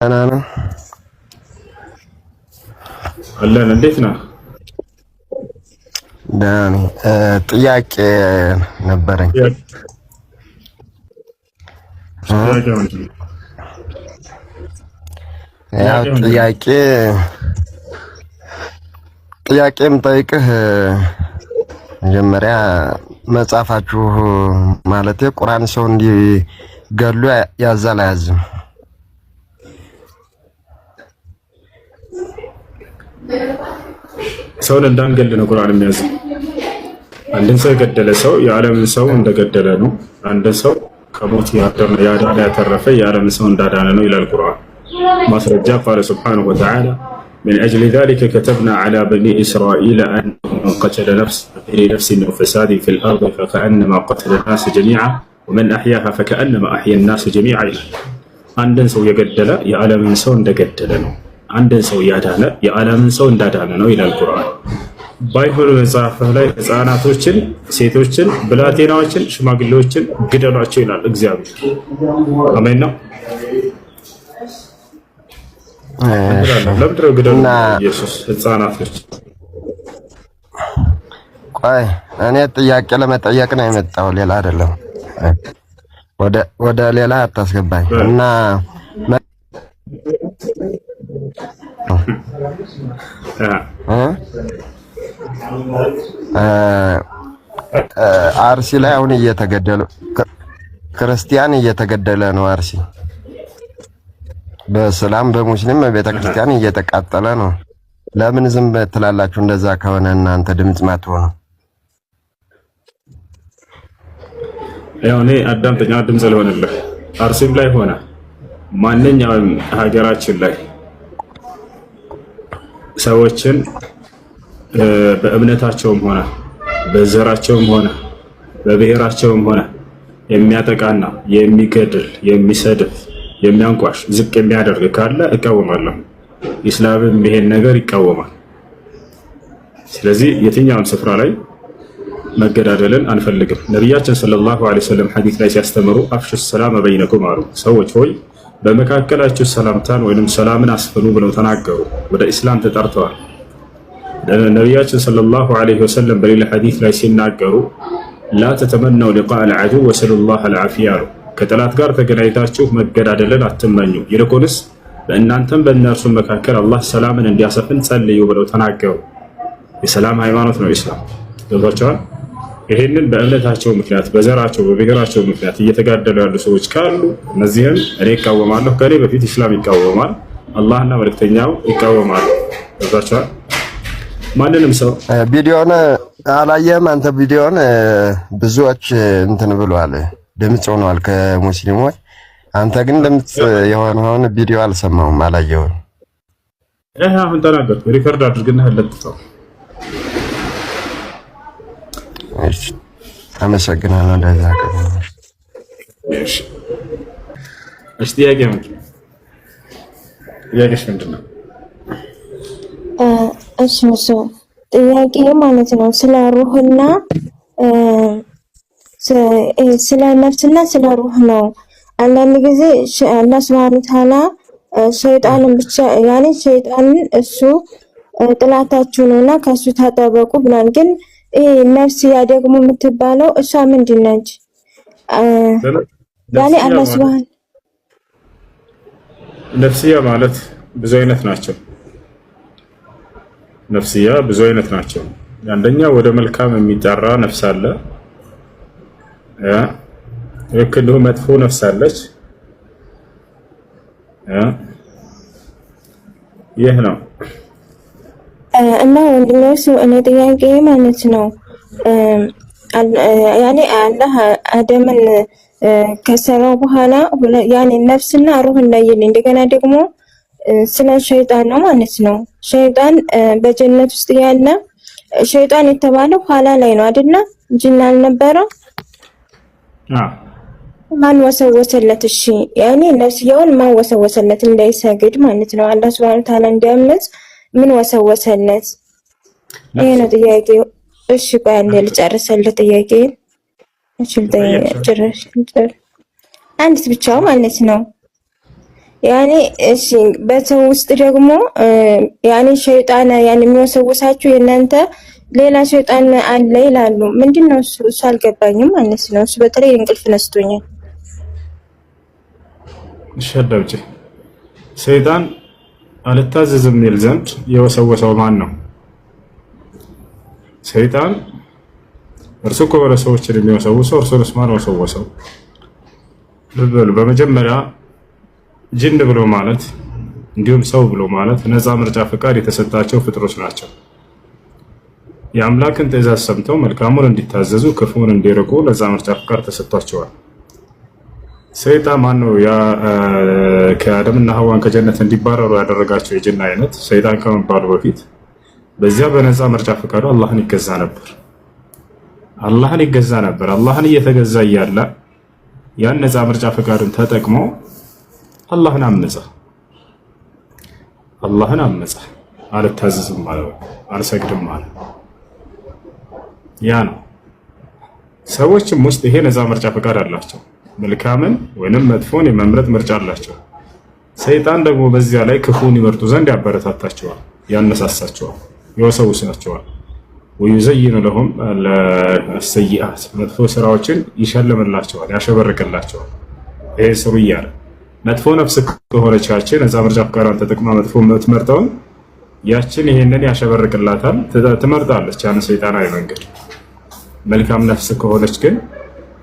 ደህና ነው። አለን። እንዴት ነህ? ደህና ነኝ። ጥያቄ ነበረኝ። ያው ጥያቄ የምጠይቅህ መጀመሪያ መጽሐፋችሁ ማለት ቁርአን ሰው እንዲገሉ ያዛል አያዝም? ሰውን እንዳንገል ነው ቁርአን የሚያዘው። አንድን ሰው የገደለ ሰው የዓለምን ሰው እንደገደለ ነው። አንድን ሰው ከሞት ያዳነ ያተረፈ የዓለምን ሰው እንዳዳነ ነው ይላል ቁርአን። ማስረጃ قال سبحانه وتعالى من أجل ذلك كتبنا على بني إسرائيل أنه من قتل نفسا بغير نفس أو فساد في الأرض فكأنما قتل الناس جميعا ومن أحياها فكأنما أحيا الناس جميعا ይላል። አንድን ሰው የገደለ የዓለምን ሰው እንደገደለ ነው። አንድን ሰው ያዳነ የዓለምን ሰው እንዳዳነ ነው ይላል ቁርአን። ባይሆን መጽሐፍህ ላይ ህፃናቶችን፣ ሴቶችን፣ ብላቴናዎችን፣ ሽማግሌዎችን ግደሏቸው ይላል እግዚአብሔር። አሜን ነው። ለምንድን ነው ግደሉ? ኢየሱስ ህፃናቶች። ቆይ እኔ ጥያቄ ለመጠየቅ ነው የመጣው፣ ሌላ አይደለም። ወደ ሌላ አታስገባኝ እና አርሲ ላይ አሁን እየተገደሉ ክርስቲያን እየተገደለ ነው። አርሲ በሰላም በሙስሊም ቤተክርስቲያን እየተቃጠለ ነው። ለምን ዝም ትላላችሁ? እንደዛ ከሆነ እናንተ ድምጽ ማትሆኑ። ያው እኔ አዳምጠኛ ድምጽ ልሆንልህ። አርሲም ላይ ሆነ ማንኛውም ሀገራችን ላይ ሰዎችን በእምነታቸውም ሆነ በዘራቸውም ሆነ በብሔራቸውም ሆነ የሚያጠቃና የሚገድል የሚሰድብ የሚያንቋሽ ዝቅ የሚያደርግ ካለ እቃወማለሁ። ኢስላምም ይሄን ነገር ይቃወማል። ስለዚህ የትኛውም ስፍራ ላይ መገዳደልን አንፈልግም። ነቢያችን صلى الله عليه وسلم ሐዲስ ላይ ሲያስተምሩ أفشوا السلام بينكم አሉ። ሰዎች ሆይ በመካከላችሁ ሰላምታን ወይም ሰላምን አስፍኑ ብለው ተናገሩ። ወደ ኢስላም ተጠርተዋል። ነቢያችን صلى الله عليه وسلم በሌላ ሐዲስ ላይ ሲናገሩ لا تتمنوا لقاء العدو وسلوا الله العافية አሉ። ከጠላት ጋር ተገናኝታችሁ መገዳደልን አትመኙ፣ ይልቁንስ በእናንተም በእነርሱም መካከል አላህ ሰላምን እንዲያሰፍን ጸልዩ ብለው ተናገሩ። የሰላም ሃይማኖት ነው ኢስላም። ገብቷቸዋል። ይሄንን በእምነታቸው ምክንያት በዘራቸው በብሔራቸው ምክንያት እየተጋደሉ ያሉ ሰዎች ካሉ እነዚህም እኔ ይቃወማለሁ። ከእኔ በፊት ኢስላም ይቃወማል፣ አላህና መልእክተኛው ይቃወማሉ። ገብቷቸዋል። ማንንም ሰው ቪዲዮን አላየህም አንተ? ቪዲዮን ብዙዎች እንትን ብሏል፣ ድምፅ ሆኗል ከሙስሊሞች። አንተ ግን ድምፅ የሆነውን ቪዲዮ አልሰማሁም፣ አላየሁም። ይህ አሁን ተናገርኩ። record አድርግና ለጥፈው። እሺ፣ አመሰግናለሁ። እንደዛ እሺ፣ ጥያቄ ምንድን ነው? ጥያቄሽ ምንድን ነው? እሺ እሱ ጥያቄ ማለት ነው ስለ ሩህና ስለ ነፍስና ስለ ሩህ ነው። አንዳንድ ጊዜ አላህ ሱብሃነሁ ወተዓላ ሸይጣንን ብቻ ያኔ ሸይጣንን እሱ ጥላታችሁ ነውና ከእሱ ታጠበቁ ብሏል። ግን ይሄ ነፍስያ ደግሞ የምትባለው እሷ ምንድን ነች? ያኔ አላህ ሱብሃነ ነፍስያ ማለት ብዙ አይነት ናቸው። ነፍስያ ብዙ አይነት ናቸው። አንደኛ ወደ መልካም የሚጠራ ነፍስ አለ። ልክ እንዲሁ መጥፎ ነፍስ አለች። ይህ ነው እና ወንድሜ እኔ ጥያቄ ማለት ነው ያኔ አላህ አደምን ከሰራው በኋላ ያኔ ነፍስና ሩህን ለየልን። እንደገና ደግሞ ስለ ሸይጣን ነው ማለት ነው። ሸይጣን በጀነት ውስጥ ያለ ሸይጣን የተባለው ኋላ ላይ ነው አይደለ? ጅን አልነበረ? ማን ወሰወሰለት? እሺ ያኔ ነፍስየውን ማን ወሰወሰለት እንዳይሰግድ ማለት ነው። አላህ ሱብሃነሁ ወተዓላ እንዲያምፅ ምን ወሰወሰለት? ይሄ ነው ጥያቄው። እሺ ቆይ አንዴ ልጨርስልህ ጥያቄን። እሺ ልጨርስ አንዲት ብቻ ማለት ነው። ያኔ እሺ፣ በሰው ውስጥ ደግሞ ያኔ ሸይጣን ያኔ የሚወሰውሳችሁ የእናንተ ሌላ ሸይጣን አለ ይላሉ። ምንድን ነው እሱ? እሱ አልገባኝም ማለት ነው። እሱ በተለይ እንቅልፍ ነስቶኛል። እሺ አዳምጪ። ሰይጣን አልታዘዝም የሚል ዘንድ የወሰወሰው ማን ነው? ሰይጣን እርሱ ከሆነ ሰዎችን የሚወሰውሰው እርሱንስ ማን ወሰወሰው? ልብ በሉ። በመጀመሪያ ጅን ብሎ ማለት እንዲሁም ሰው ብሎ ማለት ነፃ ምርጫ ፈቃድ የተሰጣቸው ፍጡሮች ናቸው። የአምላክን ትእዛዝ ሰምተው መልካሙን እንዲታዘዙ ክፉን እንዲርቁ ነፃ ምርጫ ፈቃድ ተሰጥቷቸዋል። ሰይጣን ማን ነው? ከአደምና ሐዋን ከጀነት እንዲባረሩ ያደረጋቸው የጅን አይነት ሰይጣን ከመባሉ በፊት በዚያ በነፃ ምርጫ ፈቃዱ አላህን ይገዛ ነበር። አላህን ይገዛ ነበር። አላህን እየተገዛ እያለ ያን ነፃ ምርጫ ፈቃዱን ተጠቅሞ አላህን አመፀ። አላህን አመፀ። አልታዘዝም አለ፣ አልሰግድም አለ። ያ ነው። ሰዎችም ውስጥ ይሄ ነፃ ምርጫ ፈቃድ አላቸው። መልካምን ወይንም መጥፎን የመምረጥ ምርጫ አላቸው። ሰይጣን ደግሞ በዚያ ላይ ክፉን ይመርጡ ዘንድ ያበረታታቸዋል፣ ያነሳሳቸዋል፣ ይወሰውሳቸዋል። ويزين لهم السيئات መጥፎ ስራዎችን ይሸልምላቸዋል፣ ያሸበርቅላቸዋል። ይሄ ስሩ እያለ መጥፎ ነፍስ ከሆነች ያችን ነፃ ምርጫ ፈቃዷን ተጠቅማ መጥፎ የምትመርጠውን ያችን ይሄንን ያሸበርቅላታል፣ ትመርጣለች ያንን ሰይጣናዊ መንገድ። መልካም ነፍስ ከሆነች ግን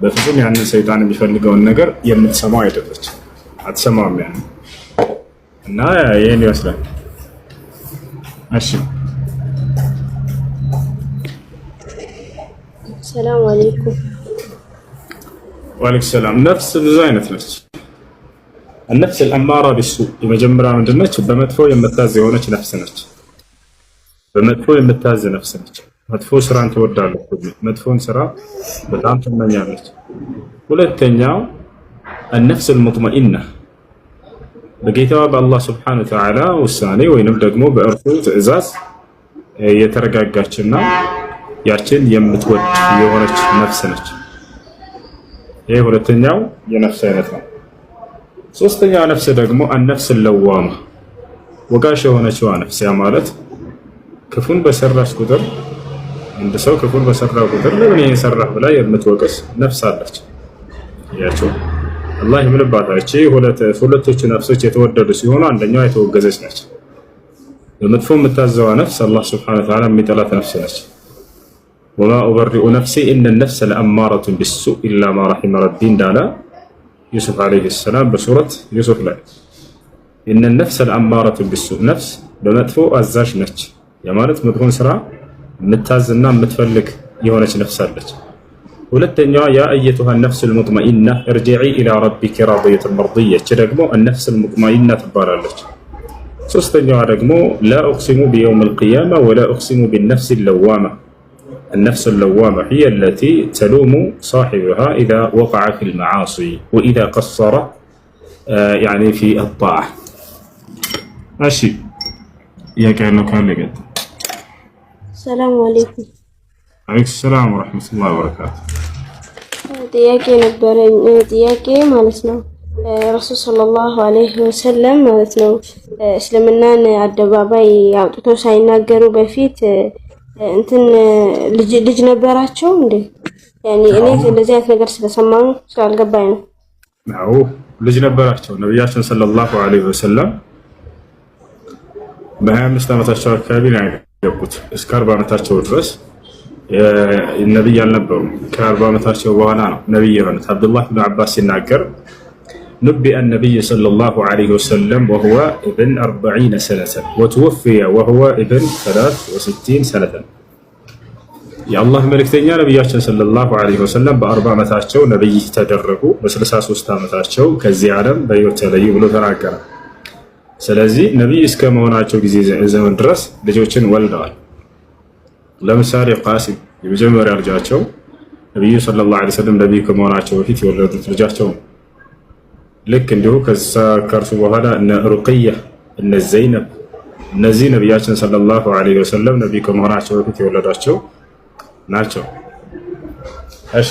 በፍጹም ያንን ሰይጣን የሚፈልገውን ነገር የምትሰማው አይደለች፣ አትሰማውም ያንን እና ይህን ይመስላል። እሺ። ሰላም አለይኩም። ወአለይኩም ሰላም። ነፍስ ብዙ አይነት ነች። النفس الأمارة بالسوء የመጀመሪያ ምንድነች? በመጥፎ የምታዝ የሆነች ነፍስ ነች። በመጥፎ የምታዝ ነፍስ ነች። መጥፎ ስራን ትወዳለች፣ መጥፎን ስራ በጣም ትመኛለች። ሁለተኛው النفس المطمئنة በጌታዋ በአላህ ስብሐነ ወተዓላ ውሳኔ ወይንም ደግሞ በእርሱ ትዕዛዝ የተረጋጋችና ያችን የምትወድ የሆነች ነፍስ ነች። ይህ ሁለተኛው የነፍስ አይነት ነው። ሶስተኛው ነፍስ ደግሞ النفس اللوامة ወቃሽ የሆነችዋ ነፍስ። ያ ማለት ክፉን በሰራች ቁጥር፣ አንድ ሰው ክፉን በሰራ ቁጥር ለምን ይሄን ሰራህ ብላ የምትወቅስ ነፍስ አለች። ያቸው አላህ የምልባታች ሁለቶቹ ነፍሶች የተወደዱ ሲሆኑ አንደኛዋ የተወገዘች ነች። በመጥፎ የምታዘዋ ነፍስ አላህ ስብሐነ ወተዓላ የሚጠላት ነፍስ ነች። وما أبرئ نفسي إن النفس لأمارة بالسوء إلا ما رحم ربي እንዳለ ዩሱፍ ዓለይሂ ሰላም በሱረት ዩሱፍ ላይ إن النفس لأمارة بالسوء ነፍስ በመጥፎ አዛዥ ነች። የማለት መጥፎን ስራ የምታዝና የምትፈልግ የሆነች ነፍስ አለች። ሁለተኛዋ يا أيتها النفس المطمئنة ارجعي إلى ربك راضية مرضية፣ እች ደግሞ النفس المطمئنة ትባላለች። ሶስተኛዋ ደግሞ لا أقسم بيوم القيامة ولا أقسم بالنفس اللوامة። النفس اللوامة هي التي تلوم صاحبها إذا وقع في المعاصي وإذا قصر يعني في الطاعة። እሺ፣ ጥያቄ ያለው ካለ ይቀጥል። ሰላም አለይኩም። አለይኩም ሰላም ወረሕመቱላሂ ወበረካቱ። ጥያቄ ነበረኝ። ጥያቄ ማለት ነው ረሱል ሰለላሁ ዐለይሂ ወሰለም ማለት ነው እስልምናን አደባባይ አውጥቶ ሳይናገሩ በፊት እንትን ልጅ ነበራቸው እንዴ? ያኔ እኔ እንደዚህ አይነት ነገር ስለሰማሁ ስላልገባኝ ነው። አዎ፣ ልጅ ነበራቸው። ነቢያችን ሰለላሁ ዐለይሂ ወሰለም በ25 ዓመታቸው አካባቢ ነው ያገቡት። እስከ 40 ዓመታቸው ድረስ ነቢይ አልነበሩም። ከ40 ዓመታቸው በኋላ ነው ነቢይ የሆኑት። አብዱላህ ብን አባስ ሲናገር نبئ النبي صلى الله عليه وسلم وهو ابن 40 سنة وتوفي وهو ابن 63 سنة። የአላህ መልእክተኛ ነቢያችን ሰለላሁ ዐለይሂ ወሰለም በ40 ዓመታቸው ነቢይ ተደረጉ፣ በ63 ዓመታቸው ከዚህ ዓለም በሕይወት ተለዩ ብሎ ተናገረ። ስለዚህ ነቢይ እስከ መሆናቸው ጊዜ ዘመን ድረስ ልጆችን ወልደዋል። ለምሳሌ ቃሲም የመጀመሪያ ልጃቸው ነቢዩ ሰለላሁ ዐለይሂ ወሰለም ነቢይ ከመሆናቸው በፊት የወለዱት ልጃቸው ነው። ልክ እንዲሁ ከእርሱ በኋላ እነ ሩቅያ፣ እነ ዘይነብ፣ እነዚህ ነቢያችን ሰለላሁ ዐለይሂ ወሰለም ነቢይ ከመሆናቸው በፊት የወለዷቸው ናቸው። እሺ።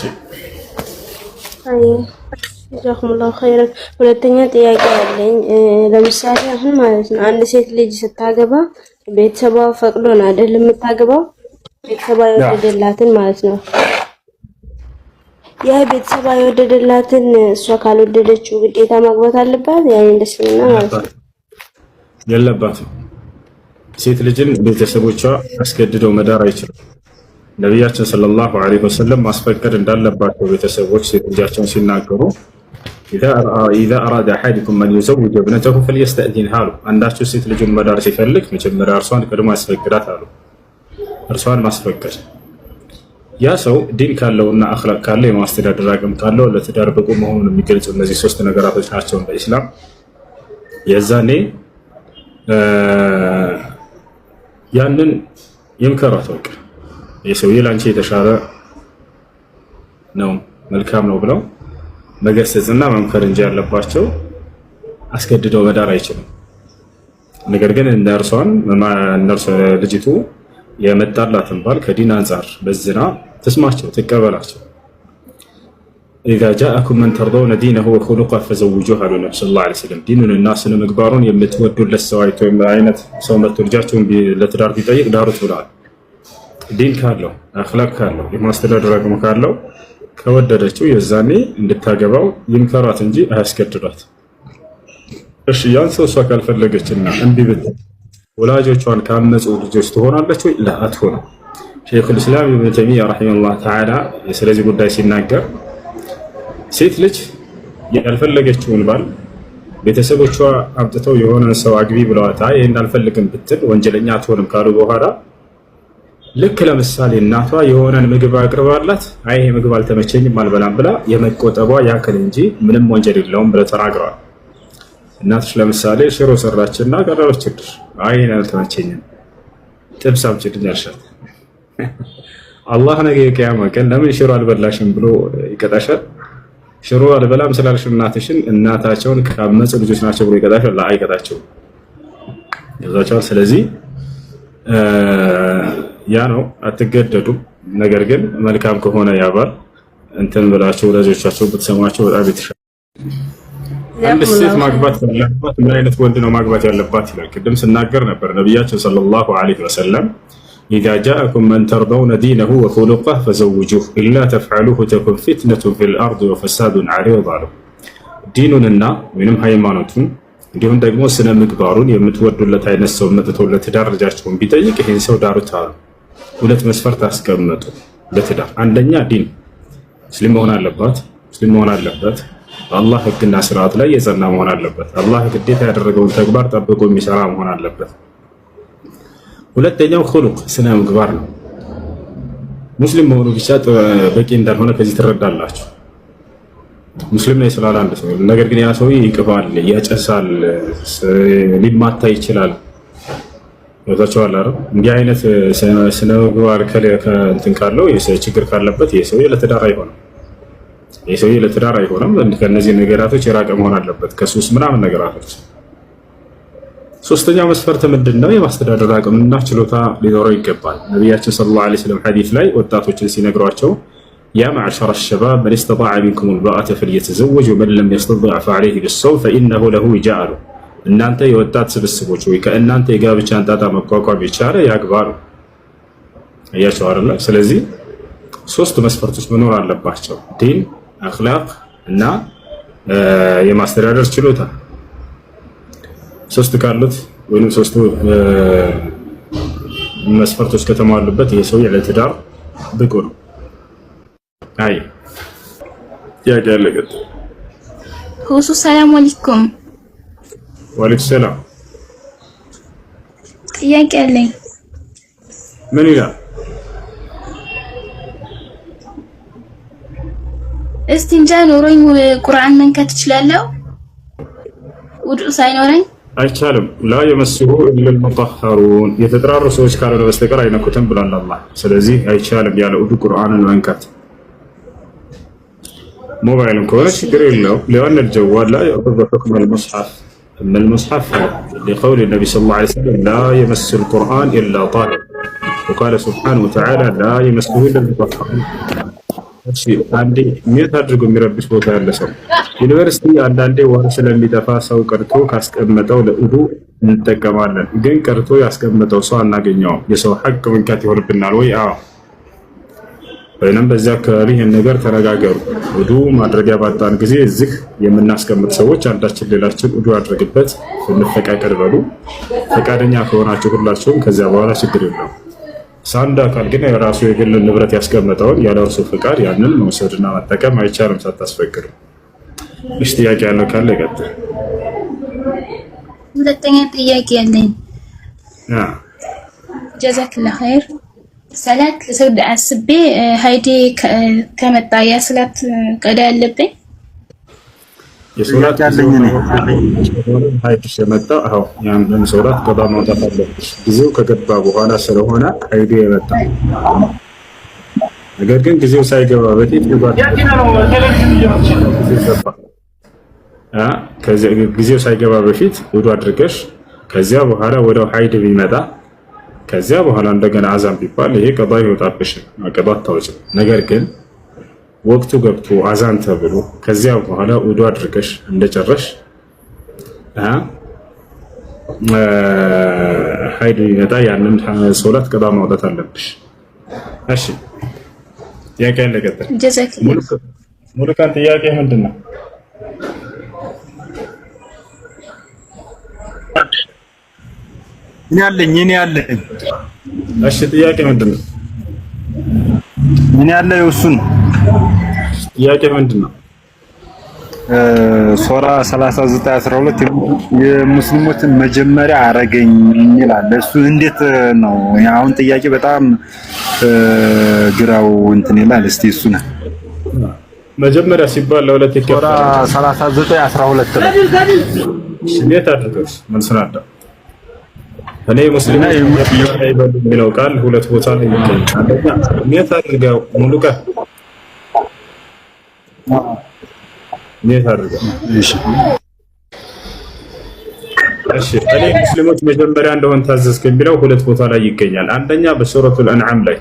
جزاكم الله خيرا። ሁለተኛ ጥያቄ አለኝ። ለምሳሌ አሁን ማለት ነው አንድ ሴት ልጅ ስታገባ ቤተሰቧ ፈቅዶ ነው አይደል የምታገባው? ቤተሰቧ የወደደላትን ማለት ነው። ያ ቤተሰቧ የወደደላትን እሷ ካልወደደችው ግዴታ ማግባት አለባት? ያን እንደስምና ማለት ነው። የለባትም። ሴት ልጅን ቤተሰቦቿ አስገድደው መዳር አይችሉም። ነቢያችን صلى الله عليه وسلم ማስፈቀድ እንዳለባቸው ቤተሰቦች ሴት ልጃቸውን ሲናገሩ إذا أراد أحدكم أن يزوج ابنته فليستأذنها አሉ። አንዳችሁ ሴት ልጁን መዳር ሲፈልግ መጀመሪያ እርሷን ቀድሞ ያስፈቅዳት አሉ። እርሷን ማስፈቀድ ያ ሰው ዲን ካለውና አኽላቅ ካለው የማስተዳደር አቅም ካለው ለትዳር ብቁ መሆኑን የሚገልጹ እነዚህ ሶስት ነገራቶች ናቸው በኢስላም። የዛኔ ያንን ይምከሯት። በቃ የሰውዬ ለአንቺ የተሻለ ነው መልካም ነው ብለው መገሰጽና መምከር እንጂ ያለባቸው አስገድደው መዳር አይችልም። ነገር ግን እነርሷን ልጅቱ የመጣላትን ባል ከዲን አንጻር በዝና ትስማቸው፣ ትቀበላቸው። إذا جاءكم من ترضون دينه وخلقه فزوجوه አሉ ነቢ صلى الله عليه وسلم። ዲኑንና ስነ ምግባሩን የምትወዱለት ሰው አይቶ አይነት ሰው መጥቶ ልጃቸውን ለትዳር ቢጠይቅ ዳሩት ብለዋል። ዲን ካለው አኽላቅ ካለው የማስተዳደር አቅሙ ካለው ከወደደችው የዛኔ እንድታገባው ይምከሯት እንጂ አያስገድዷት። እሺ ያን ሰው እሷ ካልፈለገችና እምቢ ብትል ወላጆቿን ካመፁ ልጆች ትሆናለች ወይ? لا አትሆንም። شيخ الإسلام ኢብኑ ተይሚያ رحمه الله تعالى ስለዚህ ጉዳይ ሲናገር ሴት ልጅ ያልፈለገችውን ባል ቤተሰቦቿ አምጥተው የሆነን ሰው አግቢ ብለዋት ይህን አልፈልግም ብትል ወንጀለኛ አትሆንም ካሉ በኋላ ልክ ለምሳሌ እናቷ የሆነን ምግብ አቅርባላት አይ ይሄ ምግብ አልተመቸኝም አልበላም ብላ የመቆጠቧ ያክል እንጂ ምንም ወንጀል የለውም ብለው ተናግረዋል። እናትሽ ለምሳሌ ሽሮ ሰራችና ቀረበችልሽ፣ አይ ይሄን አልተመቸኝም ጥብስ አምጪልኝ አልሻት። አላህ ነገ የቅያማ ቀን ለምን ሽሮ አልበላሽም ብሎ ይቀጣሻል? ሽሮ አልበላም ስላልሽ እናትሽን እናታቸውን ካመፁ ልጆች ናቸው ብሎ ይቀጣሻል? አይቀጣቸውም። ይዛቸዋል። ስለዚህ ያ ነው፣ አትገደዱም። ነገር ግን መልካም ከሆነ ያባል እንትን ብላችሁ ወላጆቻቸው ብትሰሟቸው በጣም የተሻለ። አንድ ሴት ማግባት ያለባት ምን አይነት ወንድ ነው ማግባት ያለባት ይላል። ቅድም ስናገር ነበር ነቢያችን صلى الله عليه وسلم إذا جاءكم من ترضون دينه وخلقه فزوجوه إلا تفعلوه تكن فتنة في الأرض وفساد عريض አሉ። ዲኑንና ወይንም ሃይማኖቱን እንዲሁም ደግሞ ስነ ምግባሩን የምትወዱለት አይነት ሰው መጥቶ ለትዳር ልጃቸውን ቢጠይቅ ይህን ሰው ዳሩት አሉ። ሁለት መስፈርት አስቀመጡ ለትዳር። አንደኛ ዲን ሙስሊም መሆን አለባት፣ ሙስሊም መሆን አለበት። በአላህ ሕግና ስርዓት ላይ የጸና መሆን አለበት። አላህ ግዴታ ያደረገውን ተግባር ጠብቆ የሚሰራ መሆን አለበት። ሁለተኛው خلق ስነ ምግባር ነው። ሙስሊም መሆኑ ብቻ በቂ እንዳልሆነ ከዚህ ትረዳላችሁ። ሙስሊም ነኝ ስላለ አንድ ሰው ነገር ግን ያ ሰው ይቅማል፣ ያጨሳል፣ ሊማታ ይችላል። ገብታችኋል አይደል? እንዲህ አይነት ስነ ምግባር እንትን ካለው ችግር ካለበት ይህ ሰውዬ ለትዳር አይሆንም። ይህ ሰውዬ ለትዳር አይሆንም። ከእነዚህ ነገራቶች የራቀ መሆን አለበት፣ ከሱስ ምናምን ነገራቶች። ሶስተኛው መስፈርት ምንድን ነው? የማስተዳደር አቅምና ችሎታ ሊኖረው ይገባል። ነቢያችን صلى الله عليه وسلم ሐዲስ ላይ ወጣቶችን ሲነግሯቸው يا معشر الشباب من استطاع منكم الباءة فليتزوج ومن لم يستطع فعليه بالصوم فإنه له وجاء አሉ። እናንተ የወጣት ስብስቦች ወይ ከእናንተ የጋብቻን ጣጣ መቋቋም የቻለ ያግባ ነው። አያቸው አይደለ? ስለዚህ ሶስት መስፈርቶች መኖር አለባቸው፦ ዲን፣ አኽላቅ እና የማስተዳደር ችሎታ። ሶስት ካሉት ወይም ሶስቱ መስፈርቶች ከተሟሉበት ይሄ ሰውዬ ለትዳር ብቁ ነው። አይ ጥያቄ ያለ ቀጥል። ሁሱ ሰላም አለይኩም። ወአለይኩም ሰላም። ጥያቄ አለኝ። ምን ይላል? እስቲንጃ ኖሮኝ ቁርአን መንካት እችላለሁ? ውዱእ ሳይኖረኝ? አይቻልም። لا يمسه إلا المطهرون የተጠራሩ ሰዎች ካልሆነ በስተቀር አይነኩትም ብሏል አላህ። ስለዚህ አይቻልም ያለ ውዱእ ቁርአንን መንካት። ሞባይልም ከሆነ ችግር የለው። لأن الجوال لا يأخذ حكم المصحف أما المصحف لقول النبي صلى الله عليه وسلم لا يمس القرآن إلا طاهر وقال سبحانه وتعالى لا يمسه إلا المطهرون። እሺ አንዴ mute አድርጎ የሚረብሽ ቦታ ያለ ሰው። ዩኒቨርሲቲ አንዳንዴ ውሃ ስለሚጠፋ ሰው ቀድቶ ካስቀመጠው ለውዱ እንጠቀማለን። ግን ቀድቶ ያስቀመጠው ሰው አናገኘውም። የሰው ሐቅ መንካት ይሆንብናል ወይ? አዎ። ወይንም በዚያ አካባቢ ይህን ነገር ተነጋገሩ። ውዱ ማድረጊያ ባጣን ጊዜ እዚህ የምናስቀምጥ ሰዎች አንዳችን ሌላችን ውዱ አድርግበት እንፈቃቀድ በሉ። ፈቃደኛ ከሆናችሁ ሁላችሁም ከዚያ በኋላ ችግር የለውም። አንድ አካል ግን የራሱ የግል ንብረት ያስቀመጠውን ያለ እርሱ ፈቃድ ያንን መውሰድና መጠቀም አይቻልም ሳታስፈቅዱ። እሺ፣ ጥያቄ ያለው ካለ ይቀጥል። ሁለተኛ ጥያቄ ያለኝ፣ جزاك الله خير። ሰላት ልሰግድ አስቤ ሀይዴ ከመጣ ያ ሰላት ቀዳ ያለብኝ? የሶላት ሀይድሽ የመጣ፣ አዎ፣ ያንን ሶላት ቀዳ ማውጣት አለብሽ። ጊዜው ከገባ በኋላ ስለሆነ ሀይዱ የመጣ። ነገር ግን ጊዜው ሳይገባ በፊት፣ ጊዜው ሳይገባ በፊት ውዱ አድርገሽ ከዚያ በኋላ ወደ ሀይድ ቢመጣ፣ ከዚያ በኋላ እንደገና አዛን ቢባል ይሄ ቀዳ ይወጣብሽ፣ ቀዳ አታወጭም። ነገር ግን ወቅቱ ገብቶ አዛን ተብሎ ከዚያ በኋላ ውዱ አድርገሽ እንደጨረሽ ሀይድ ቢመጣ ያንን ሶላት ቀዳ ማውጣት አለብሽ። እሺ፣ ጥያቄ ያለ ቀጥል። ሙሉካን፣ ጥያቄ ምንድን ነው? እኔ አለኝ፣ እኔ አለኝ። እሺ፣ ጥያቄ ምንድን ነው? እኔ ያለ እሱን ጥያቄ ምንድን ነው? ሱራ 39:12 የሙስሊሞችን መጀመሪያ አረገኝ ይላል። እሱ እንዴት ነው? አሁን ጥያቄ በጣም ግራው እንትን ይላል። እስቲ እሱ ነው። መጀመሪያ ሲባል ለሁለት ሱራ ይከፈላል። 39:12 ላይ። እንዴት አድርገው መልሱን አዳ እኔ ሙስሊሞች መጀመሪያ ይበሉ የሚለው ቃል ሁለት ቦታ ላይ ይገኛል። አንደኛ እንዴት አድርገው፣ ሙሉ ቀን እንዴት አድርገው። እሺ። እሺ፣ እኔ ሙስሊሞች መጀመሪያ እንደሆን ታዘዝክ የሚለው ሁለት ቦታ ላይ ይገኛል። አንደኛ በሱረቱል አንዓም ላይ፣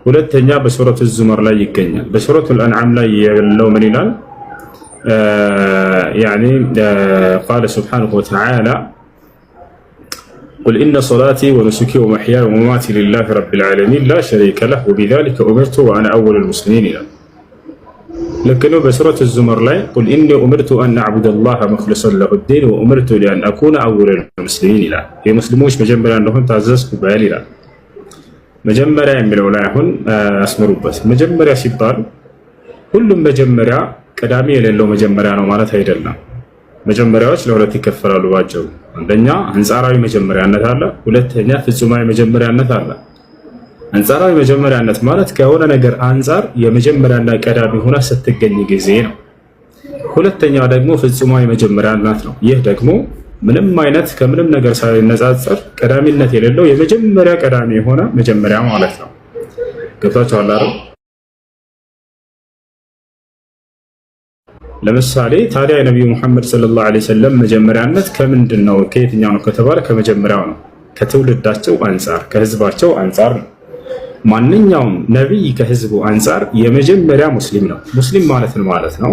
ሁለተኛ በሱረቱ ዙመር ላይ ይገኛል። በሱረቱል አንዓም ላይ ያለው ምን ይላል? يعني قال سبحانه وتعالى قل إن صلاتي ونسكي ومحياي ومماتي لله رب العالمين لا شريك له وبذلك أمرت وأنا أول المسلمين ይላል። ልክ ነው። በሱረት ዙመር ላይ قل إني أمرت أن أعبد الله مخلصا له الدين وأمرت لأن أكون أول المسلمين ይላል። የሙስሊሞች መጀመሪያ እንደሆን ታዘዝኩ በል ይላል። መጀመሪያ የሚለው ላይ አሁን አስምሩበት። መጀመሪያ ሲባል ሁሉም መጀመሪያ ቀዳሚ የሌለው መጀመሪያ ነው ማለት አይደለም። መጀመሪያዎች ለሁለት ይከፈላሉ ባጭሩ። አንደኛ አንጻራዊ መጀመሪያነት አለ፣ ሁለተኛ ፍጹማዊ መጀመሪያነት አለ። አንጻራዊ መጀመሪያነት ማለት ከሆነ ነገር አንጻር የመጀመሪያና ቀዳሚ ሆና ስትገኝ ጊዜ ነው። ሁለተኛው ደግሞ ፍጹማዊ መጀመሪያነት ነው። ይህ ደግሞ ምንም አይነት ከምንም ነገር ሳይነጻጸር ቀዳሚነት የሌለው የመጀመሪያ ቀዳሚ የሆነ መጀመሪያ ማለት ነው። ገብታችኋል አይደል? ለምሳሌ ታዲያ የነቢዩ ሙሐመድ صلى الله عليه وسلم መጀመሪያነት ከምንድን ነው፣ ከየትኛው ነው ከተባለ ከመጀመሪያው ነው። ከትውልዳቸው አንጻር፣ ከህዝባቸው አንጻር ነው። ማንኛውም ነቢይ ከህዝቡ አንጻር የመጀመሪያ ሙስሊም ነው። ሙስሊም ማለት ምን ማለት ነው?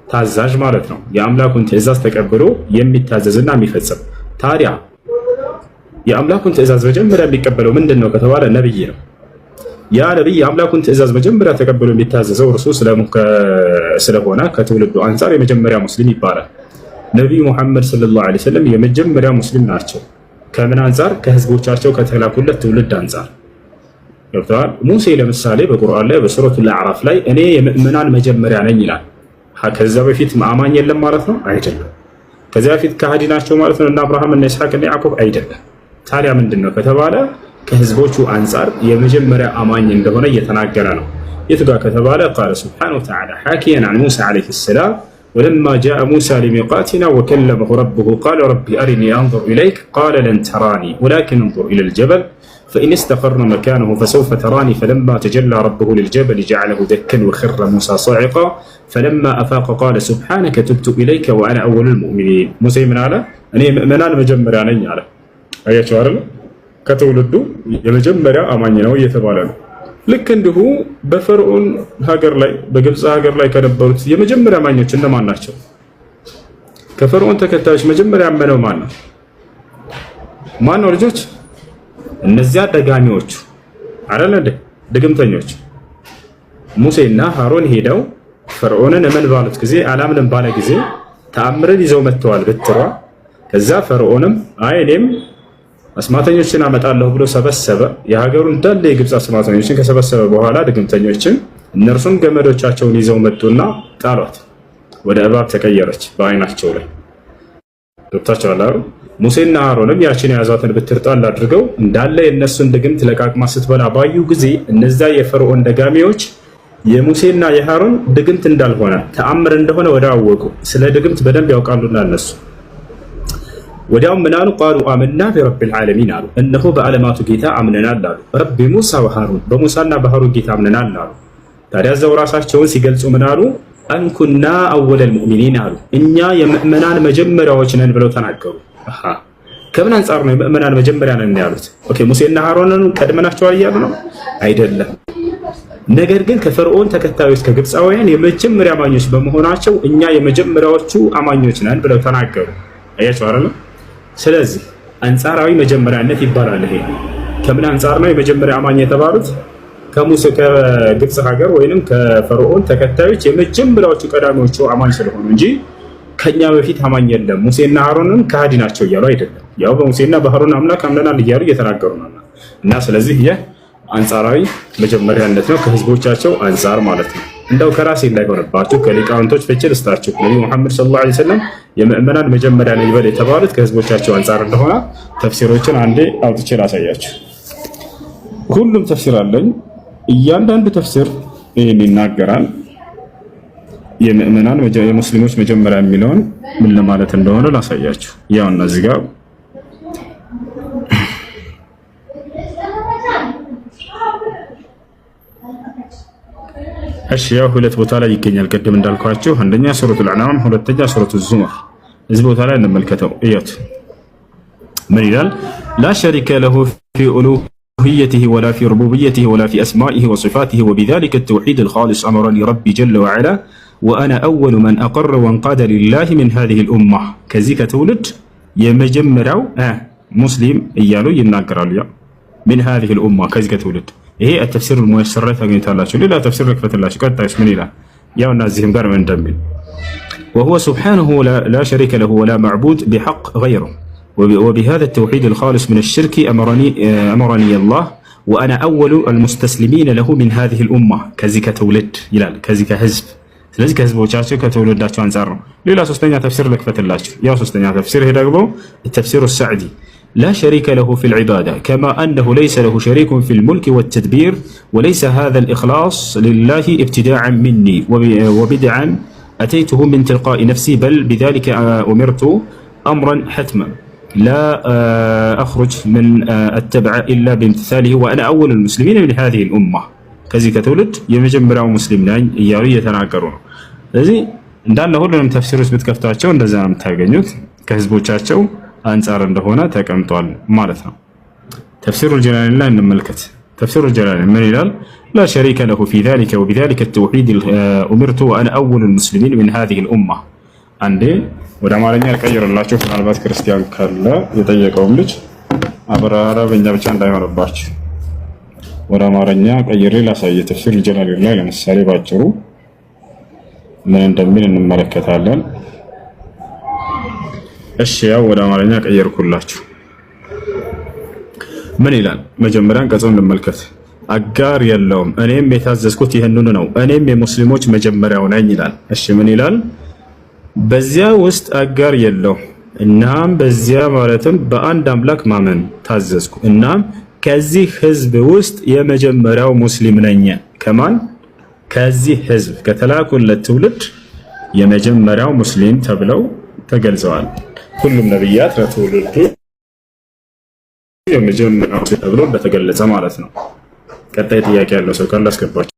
ታዛዥ ማለት ነው። የአምላኩን ትእዛዝ ተቀብሎ የሚታዘዝና የሚፈጽም። ታዲያ የአምላኩን ትእዛዝ መጀመሪያ የሚቀበለው ምንድን ነው ከተባለ ነብይ ነው። ያ ነቢይ የአምላኩን ትእዛዝ መጀመሪያ ተቀብሎ የሚታዘዘው እርሱ ስለሆነ ከትውልዱ አንጻር የመጀመሪያ ሙስሊም ይባላል። ነቢዩ ሙሐመድ صلى الله عليه وسلم የመጀመሪያ ሙስሊም ናቸው። ከምን አንጻር? ከህዝቦቻቸው ከተላኩለት ትውልድ አንጻር ገብተዋል። ሙሴ ለምሳሌ በቁርአን ላይ በሱረቱል አዕራፍ ላይ እኔ የምእመናን መጀመሪያ ነኝ ይላል። ከዛ በፊት አማኝ የለም ማለት ነው? አይደለም። ከዚያ በፊት ከሃዲ ናቸው ማለት ነው? እና አብርሃም፣ እና ይስሐቅ፣ እና ያዕቆብ አይደለም። ታዲያ ምንድን ነው ከተባለ ከህዝቦቹ አንጻር የመጀመሪያ አማኝ እንደሆነ እየተናገረ ነው። የቱ ጋር ከተባለ قال سبحانه وتعالى حاكيا عن موسى عليه السلام ولما جاء موسى لميقاتنا وكلمه ربه قال رب أرني أنظر إليك قال لن تراني ولكن انظر إلى الجبل فإن استقر مكانه فسوف تراني فلما تجلى ربه للجبل جعله دكا وخر موسى صاعقا فلما أفاق قال سبحانك تبت إليك وأنا أول المؤمنين። ሙሴ ምን አለ? እኔ የምእመናን መጀመሪያ ነኝ አለ። አያቸው አይደለ? ከትውልዱ የመጀመሪያ አማኝ ነው እየተባለ ነው። ልክ እንዲሁ በፈርዖን ሀገር ላይ፣ በግብፅ ሀገር ላይ ከነበሩት የመጀመሪያ አማኞች እነማን ናቸው? ከፈርዖን ተከታዮች መጀመሪያ ያመነው ማን ነው? ማን ነው ልጆች? እነዚያ ደጋሚዎቹ አይደል እንዴ? ድግምተኞች። ሙሴና ሃሮን ሄደው ፈርዖንን እመን ባሉት ጊዜ፣ አላምንም ባለ ጊዜ ተአምርን ይዘው መጥተዋል፣ በትሯ። ከዛ ፈርዖንም አይ እኔም አስማተኞችን አመጣለሁ ብሎ ሰበሰበ። የሀገሩን እንዳለ የግብፅ አስማተኞችን ከሰበሰበ በኋላ ድግምተኞችን፣ እነርሱም ገመዶቻቸውን ይዘው መጡና ጣሏት። ወደ እባብ ተቀየረች በአይናቸው ላይ። ገብታችኋል አይደል? ሙሴና አሮንም ያችን የያዟትን ብትር ጣል አድርገው እንዳለ የእነሱን ድግምት ለቃቅማ ስትበላ ባዩ ጊዜ እነዚያ የፈርዖን ደጋሚዎች የሙሴና የሃሮን ድግምት እንዳልሆነ፣ ተአምር እንደሆነ ወዲያው አወቁ። ስለ ድግምት በደንብ ያውቃሉና እነሱ። ወዲያውም ምን አሉ? قالوا آمنا برب العالمين አሉ። እነሆ በዓለማቱ ጌታ አምነናል አሉ። رب موسى وهارون፣ በሙሳና በሃሩን ጌታ አምነናል አሉ። ታዲያ እዛው ራሳቸውን ሲገልጹ ምን አሉ? أن كنا أول المؤمنين አሉ። እኛ የምእመናን መጀመሪያዎች ነን ብለው ተናገሩ። ከምን አንጻር ነው የምእመናን መጀመሪያ ነን ያሉት? Okay፣ ሙሴና ሃሮንን ቀድመናቸዋል እያሉ ነው? አይደለም። ነገር ግን ከፈርዖን ተከታዮች ከግብፃውያን የመጀመሪያ አማኞች በመሆናቸው እኛ የመጀመሪያዎቹ አማኞች ነን ብለው ተናገሩ። አያችሁ አይደል? ስለዚህ አንጻራዊ መጀመሪያነት ይባላል። ይሄ ከምን አንጻር ነው የመጀመሪያ አማኝ የተባሉት? ከሙሴ ከግብፅ ሀገር ወይንም ከፈርዖን ተከታዮች የመጀመሪያዎቹ ቀዳሚዎቹ አማኝ ስለሆኑ እንጂ ከኛ በፊት አማኝ የለም፣ ሙሴና አሮንም ከሃዲ ናቸው እያሉ አይደለም። ያው በሙሴና በሃሮን አምላክ አምነናል እያሉ እየተናገሩ ነው። እና ስለዚህ ይህ አንጻራዊ መጀመሪያነት ነው፣ ከህዝቦቻቸው አንጻር ማለት ነው። እንደው ከራሴ እንዳይሆንባችሁ ከሊቃውንቶች ፍቺ ልስጣችሁ። ነቢ ሙሐመድ صلى الله عليه وسلم የምእመናን መጀመሪያ ነኝ በል የተባሉት ከህዝቦቻቸው አንጻር እንደሆነ ተፍሲሮችን አንዴ አውጥቼ ላሳያችሁ። ሁሉም ተፍሲር አለኝ። እያንዳንዱ ተፍሲር ይህን ይናገራል። የምእመናን፣ የሙስሊሞች መጀመሪያ የሚለውን ምን ለማለት እንደሆነ ላሳያችሁ። ያው እነዚህ ጋር። እሺ፣ ያው ሁለት ቦታ ላይ ይገኛል። ቅድም እንዳልኳችሁ አንደኛ ሱረቱል አንዓም፣ ሁለተኛ ሱረቱ ዙመር። እዚህ ቦታ ላይ እንመልከተው። እያት ምን ይላል? لا شريك له في ألوهيته ولا في ربوبيته ولا في أسمائه وصفاته وبذلك التوحيد الخالص أمرني ربي جل وعلا وأنا أول من أقر وانقاد لله من هذه الأمة። ከዚህ ከትውልድ የመጀመሪያው ሙስሊም እያሉ ይናገራሉ። ያ من هذه الأمة፣ ከዚህ ከትውልድ። ይሄ التفسير الميسر ላይ ታገኙታላችሁ። ሌላ ተፍሲር ልክፈትላችሁ። ቀጣይስ ምን ይላል? ያው እና እዚህም ጋር ምን እንደሚል፣ وهو سبحانه لا شريك له ولا معبود بحق غيره وبهذا التوحيد الخالص من الشرك أمرني الله وأنا أول المستسلمين له من هذه الأمة። ከዚህ ከትውልድ ይላል፣ ከዚህ ከህዝብ። ስለዚህ ከህዝቦቻቸው ከትውልዳቸው አንጻር ነው። ሌላ ሶስተኛ ተፍሲር ልክፈትላችሁ። ያው ሶስተኛ ተፍሲር ይሄ ደግሞ ተፍሲሩ ሰዕዲ፣ لا شريك له في العبادة كما أنه ليس له شريك في الملك والتدبير وليس هذا الإخلاص لله ابتداعا مني وبدعا أتيته من تلقاء نفسي بل بذلك أمرت أمرا حتما لا أخرج من أتبع إلا بامتثاله وأنا أول المسلمين من هذه الأمة። ከዚህ ከትውልድ የመጀመሪያው ሙስሊም ነኝ እያሉ እየተናገሩ ነው። ስለዚህ እንዳለ ሁሉንም ተፍሲሮች ብትከፍታቸው እንደዛ ነው የምታገኙት። ከህዝቦቻቸው አንጻር እንደሆነ ተቀምጧል ማለት ነው። ተፍሲሩ ጀላሊን ላይ እንመልከት። ተፍሲሩ ጀላሊን ምን ይላል? لا شريك له في ذلك وبذلك التوحيد أمرت وأنا أول المسلمين من هذه الأمة። አንዴ ወደ አማርኛ ልቀይርላችሁ። ምናልባት ክርስቲያን ካለ የጠየቀውም ልጅ አረበኛ ብቻ እንዳይሆንባችሁ ወደ አማርኛ ቀይሬ ላሳየ። ተፍሲር ጀላሊን ላይ ለምሳሌ ባጭሩ ምን እንደሚል እንመለከታለን። እሺ፣ ያው ወደ አማርኛ ቀየርኩላችሁ። ምን ይላል? መጀመሪያ አንቀጹን እንመልከት። አጋር የለውም፣ እኔም የታዘዝኩት ይህንኑ ነው፣ እኔም የሙስሊሞች መጀመሪያው ነኝ ይላል። እሺ፣ ምን ይላል? በዚያ ውስጥ አጋር የለውም። እናም በዚያ ማለትም በአንድ አምላክ ማመን ታዘዝኩ። እናም ከዚህ ህዝብ ውስጥ የመጀመሪያው ሙስሊም ነኝ። ከማን? ከዚህ ህዝብ፣ ከተላኩለት ትውልድ የመጀመሪያው ሙስሊም ተብለው ተገልጸዋል። ሁሉም ነብያት ለትውልዱ የመጀመሪያው ተብሎ እንደተገለጸ ማለት ነው። ቀጣይ ጥያቄ ያለው ሰው ካለ አስገባቸው።